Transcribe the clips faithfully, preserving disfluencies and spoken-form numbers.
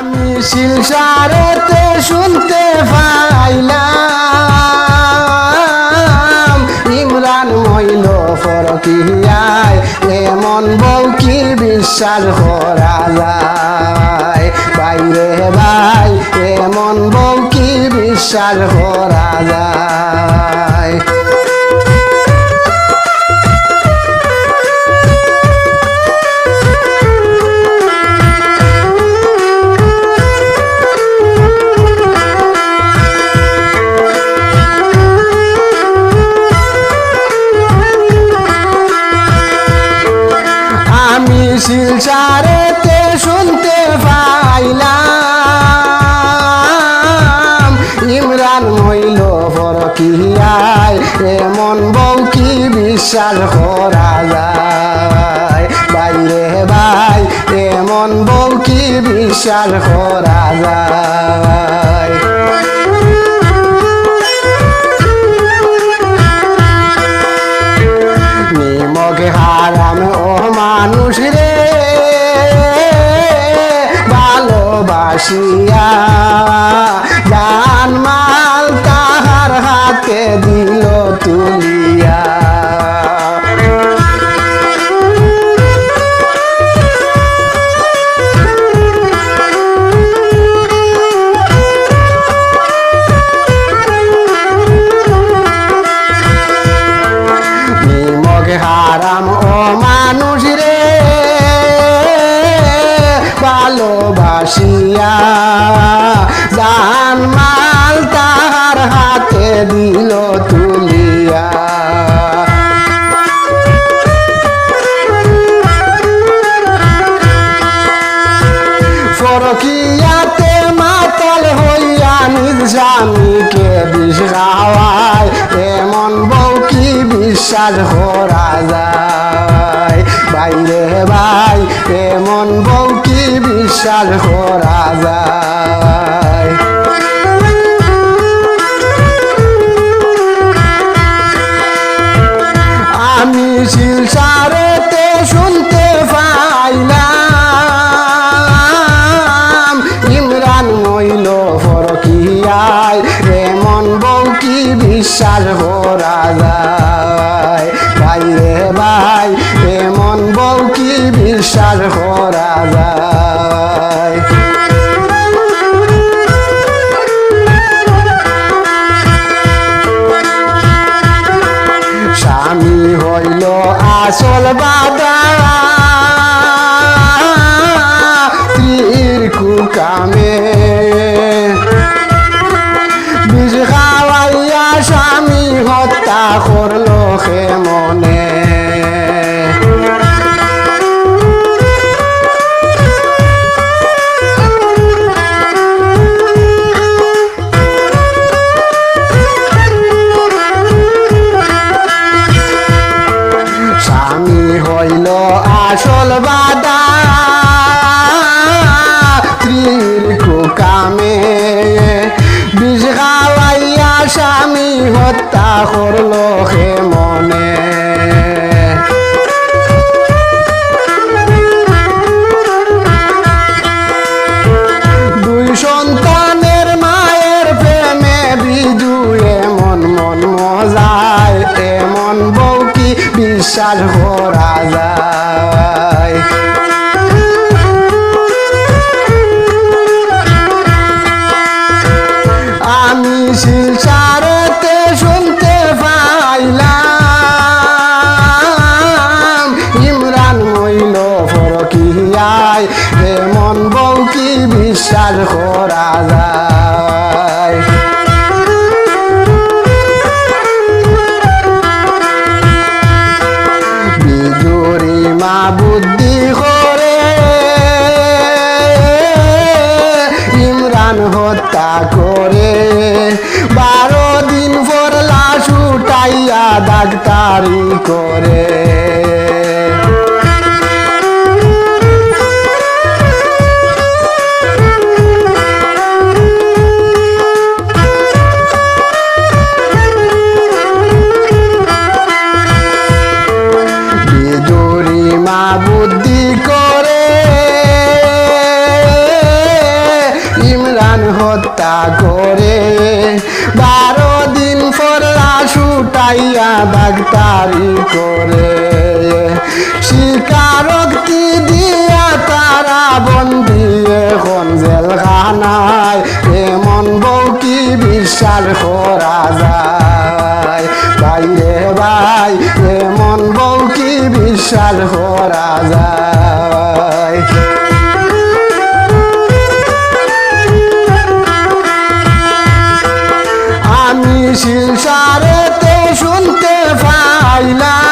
আমি শিলচরেতে শুনতে পাইলাম, ইমরান মইল পরকিয়ায়, এমন বউ কি বিশ্বাস করা যায়? ভাইরে ভাই, এমন বউ কি বিশ্বাস করা যায়? আমি শিলচরেতে শুনতে পাইলাম, ইমরান মইল পরকিয়ায়, এমন বউ কি বিশ্বাস করা যায়? ভাইরে ভাই, এমন বউ কি বিশ্বাস করা যায়? নিমক হারাম অমানুষ রে, ভালোবাসিয়া জান মাল তাহার হাতে দিল তুলিয়া। নিমক হারাম অমানুষ রে, ভালোবাসিয়া জান মাল তাহার হাতে দিল তুলিয়া। পরকিয়াতে মাতাল হইয়া নিজ স্বামীকে বিষ খাওয়ায়, এমন বউ কি বিশ্বাস করা যায়? ভাইরে ভাই, এমন বউ কি বিশ্বাস করা যায়? আমি শিলচরেতে শুনতে পাইলাম, ইমরান মইল পরকিয়ায়, এমন বউ কি বিশ্বাস করা যায়? ভাইরে ভাই, এমন বউ কি বিশ্বাস করা যায়? স্বামী হইল আসল বাধা স্ত্রীর কুকামে। বিষ খাওয়াইয়া স্বামী হত্যা করল কে মনে। স্বামী হইল আসল বাধা স্ত্রীর কুকামে। বিষ খাওয়াইয়া স্বামী হত্যা করল কে মনে। দুই সন্তানের মায়ের প্রেমে বিজু এমন মন মজায়, এমন বউ কি বিশ্বাস করা যায়? আমি শিলচরেতে শুনতে পাইলাম, ইমরান মইল পরকিয়ায়, এমন বউ কি বিশ্বাস করা যায়? বিজুরি মা বুদ্ধি করে ইমরান হত্যা করে, বারো দিন পর লাশ উঠাইয়া ডাক্তারি করে। বিজুরি মা বুদ্ধি করে করে, বারো দিন পর লাশ উঠাইয়া ডাক্তারি করে। স্বীকারোক্তি দিয়া তারা বন্দি এখন জেলখানায়। এমন বউ কি বিশ্বাস করা যায়? ভাইরে ভাই, এমন বউ কি বিশ্বাস করা যায়? আমি শিলচরেতে শুনতে পাইলাম,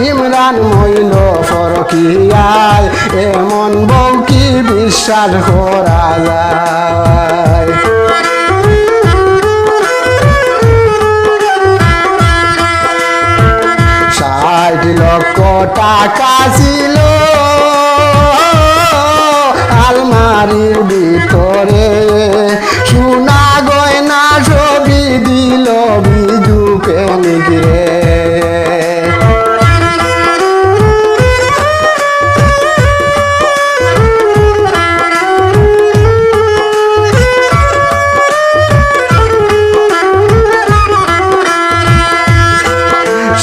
ইমরান মইল পরকিয়ায়, এমন বউ কি বিশ্বাস করা যায়? ষাট লক্ষ টাকা ছিল আলমারির ভিতরে, সোনা গয়না সবই দিল বিজু প্রেমিক রে।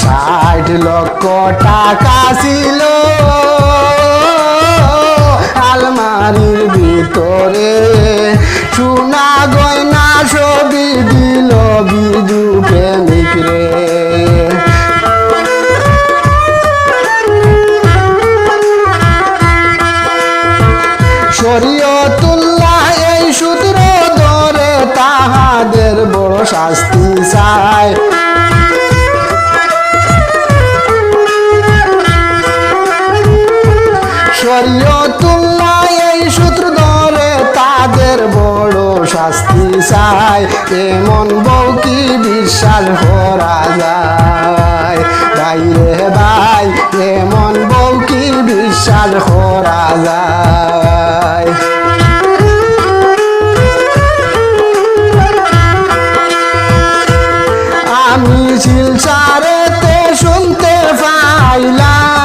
ষাট লক্ষ টাকা ছিল আলমারির ভিতরে, সোনা গয়না সবই দিল বিজু প্রেমিক রে। শরীয়তুল্লাহ এই সূত্র ধরে তাহাদের বড় শাস্তি চায়। শরীয়তুল্লাহ এই সূত্র ধরে তাদের বড় শাস্তি চায়। এমন বউ কি বিশ্বাস করা যায়? ভাইরে ভাই, এমন বউ কি বিশ্বাস করা যায়? আমি শিলচরেতে শুনতে পাইলাম,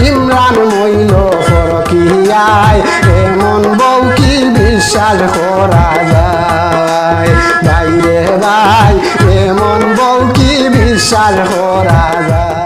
ইমরান মইল পরকিয়ায়, এমন বউ কি বিশ্বাস করা যায়? ভাইরে ভাই, এমন বউ কি বিশ্বাস করা যায়?